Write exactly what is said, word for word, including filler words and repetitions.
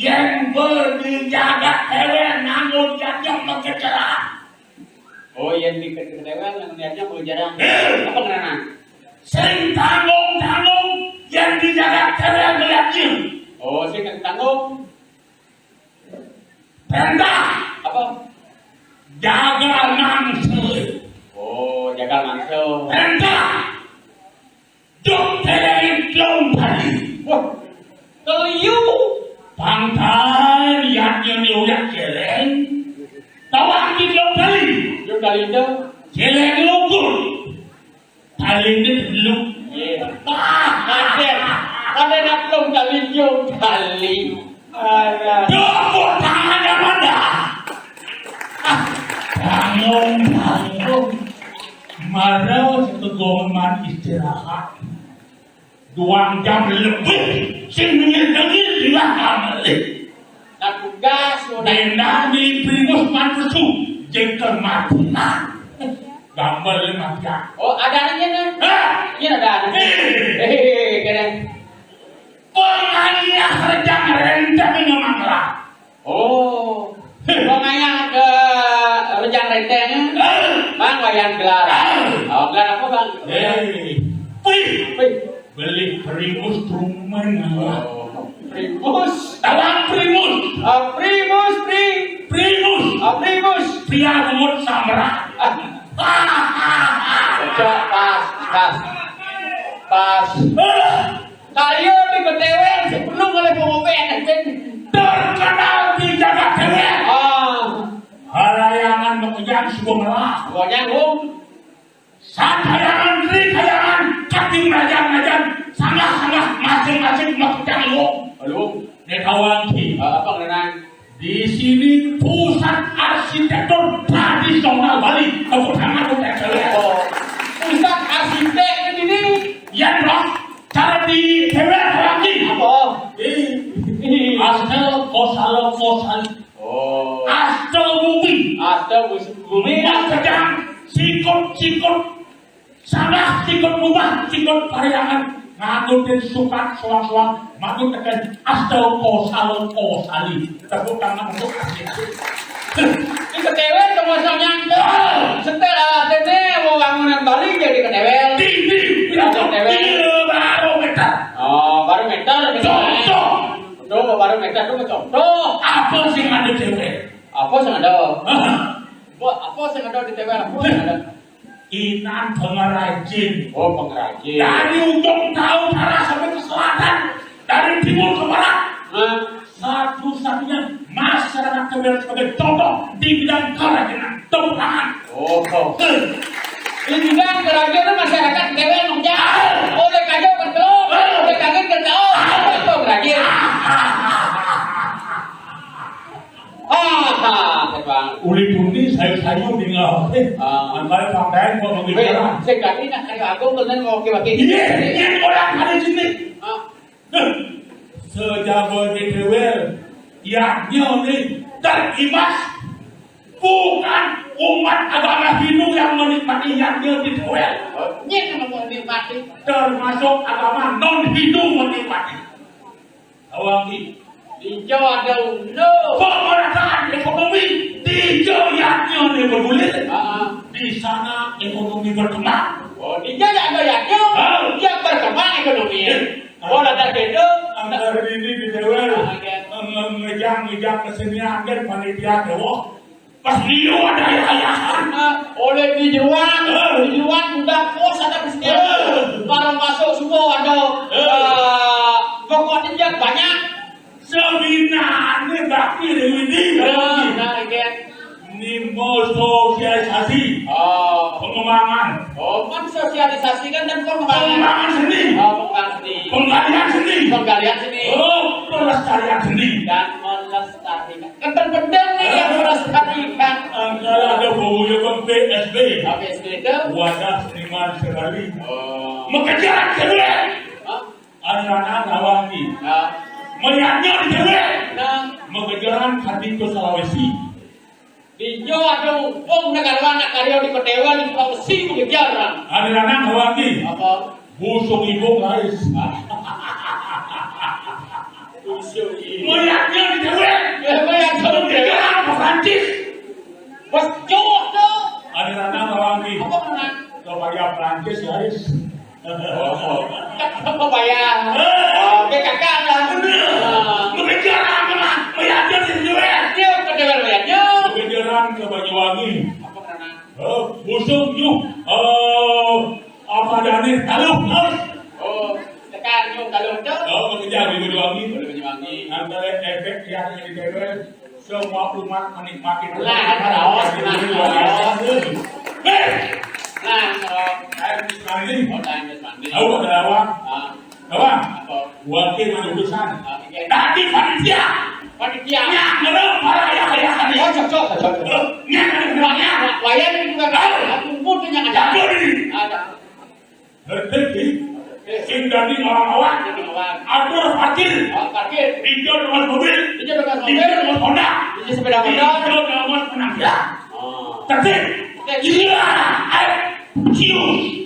Yang berdijaga hewan namun yang mengejar. Oh, yang di keterangan yang niatnya mengejar. Eh. Apa ngerana? Sing tanggung-tanggung yang dijaga hewan melihatnya. Oh, sing tanggung. Perintah. Apa? Jaga mangsa. Oh, jaga mangsa. Perintah. Jok céléng telung tali. Wah, keliu. Pangkal yadnya nyoyak céléng. Tawang di telung tali. Telung tali itu. Céléng lugur. Tali ini dulu. Iya. Ah, ada. Ada nak telung tali, telung tali. Alah. Dapur tangan yang mana? Ah, bangun, bangun. Mara setegoman istirahat. Duang jam lebih, sing nyengir-nyengir di belakang. Nah, tugas, udah. Benda di Primus Mantusu, jengkel mati. Nah, gambar le mati. Oh, ada anaknya, nah? Hah? Iya, ada anaknya. Eh. Eh, kena. Pengayah rejang renteng memang lah. Oh. Pengayah ke rejang renteng. Eh. Bang, wayan gelar. Eh. Oh, gelar apa, Bang? Eh. Wih. Wih. Beli Primus trumen. Oh. Primus. Tawang Primus. Ah, Primus, Pri. Primus. Ah, Primus. Pria ngemut samra. Ah. Cocok, pas, pas. Pas. Eh. Karya di Betéwél sebelum oleh pengobéan, terkenal di jagat Téwél. Ah. Halayangan makejang suba melah. Pokoknya, Wong. Satayangan, tritayangan, kating rajan-rajan, sanggah-sanggah, masing-masing makejang, Wong. Halo. Né tawang ki. Ah, apa ngenan? Di sini pusat arsitektur tradisional Bali. Tepuk tangan untuk Téwél. Oh. Pusat arsitek ini. Yan, Bro. Cara di Téwél lagi. Apa? Ih. Astel kosalo kosali. Oh. Astel bumi. Astel bus-, bumi. Rumah gedang, sikut-sikut. Salah sikut rumah, sikut pariangan. Nganutin sukat soang-soang. Manut teken astel kosalo kosali. Tepuk tangan untuk Asik. Di Betéwél termasuk nyangkut. Setelah dene wewangunan Bali jadi Betéwél. Di, di, di, Betéwél. Iya, baru meter. Oh, baru meter, meter. Contoh. Tuh, baru meter tuh contoh. Apa sih ada cewek? Apa sih ada? Hah? Apa, apa sih ada di Téwél? Apa sih ada? Inan pengrajin. Oh, pengrajin. Dari ujung utara sampai ke selatan, dari timur ke barat. Hah? Satu-satunya masyarakat Téwél sebagai contoh di bidang kerajinan. Tepuk tangan. Oh. Eh. Di bidang kerajinan masyarakat Téwél, Mang Jang. Oleh kajo betul, oleh kaget betul, betul kerajinan. Ah, ah, Bang. Uli tuni sayur-sayur di ngau. Eh, ah. Angkal pakai kok. Wéh, begitu. Sing kami nak kayu agung, bener mau oke pakai. Iya, iya, orang ada sini. Ah. Sejago di Téwél, yaknya nih terimbas. Bukan umat agama Hindu yang menikmati yaknya di Téwél. Nyén yang menikmati. Termasuk agama non-Hindu menikmati. Tahu lagi? Di Jawa ada ulo. Pemerataan ekonomi di Jawa yaknya nih bergulir. Ah, ah. Di sana ekonomi berkembang. Oh, di Jawa ada yaknya. Ah. Yang berkembang ekonomi. Eh. Wah, ada beda. Angkara ini di Téwél. Ah, iya. Nge-, ngejang, ngejang kesenian kan panitia Téwél. Pas liu ada ayah-ayahan. Ah, oleh di jeruan, eh. Di jeruan udah pos ada kesenian. Eh. Barang masuk semua ada. Eh. Eh, pokoknya dia banyak. Sebenarnya bakti Dewi ini. Ah, nah, iya. Ini mau sosialisasi. Oh. Pengembangan. Oh, kan sosialisasi kan dan pengembangan. Pengembangan seni. Oh, pengembangan seni. Penggalian seni. Penggalian seni. Oh, pelestarian seni. Dan melestarikan. Kan penting nih yang melestarikan. Eh, kalau ada baunya kan P S B. Apa S B itu? Wadah seniman sekali. Oh. Mengejar kedua. Hah? Anak-anak lawan nih. Nah. Melihatnya di Téwél. Nah. Mengejaran hati ke Sulawesi. Di Jawa ada wong nak lawan nak karya di Téwél di Sulawesi mengejar. Anak-anak lawan nih. Apa? Busung ibu guys. Busung. Mayadnya di déwék. Eh, mayadnya di déwék. Prancis. Bos, jauh tuh. Ada nana tawangi. Apa nana? Kebaya Prancis, guys. Oh, oh. Kebaya. Eh. Oh, kayak kakak lah. Bener. Ah. Mengejar apa lah? Mayadnya di déwék. Dia kedengar mayadnya. Mengejaran ke Banyuwangi. Apa nana? Eh, busuk nyuh. Eh, apa dane? Taluh, taluh. Oh, tekan nyuh taluh tuh. Oh, mengejar di Banyuwangi. Boleh Banyuwangi. Antara efek yang di déwék, semua umat menikmati. Lah, ada raos, lah. Hei! Nah, kalau Ayo, Mas Mandi. Oh, tanya Mas Mandi. Tahu ada apa? Ah. Apa? Apa? Wakil manutusan. Ah, iya. Tadi panitia. Panitia. Nya, ngerem para ayah-ayah tadi. Oh, cocok, cocok, cocok. Nya, tadi kenalnya. Wayan ini juga. Ah. Aku pun punya. Jago ini. Ada. Ngerti, Ki? Sing dadi ngawang-ngawang. Dadi ngawang. Atur parkir. Oh, parkir. Ijo dengan mobil. Ijo dengan mobil. Ijo dengan Honda. Ijo sepeda motor. Ijo dengan penampilan. Oh. Tertib. Tertib. Iya. Ayo. Cium.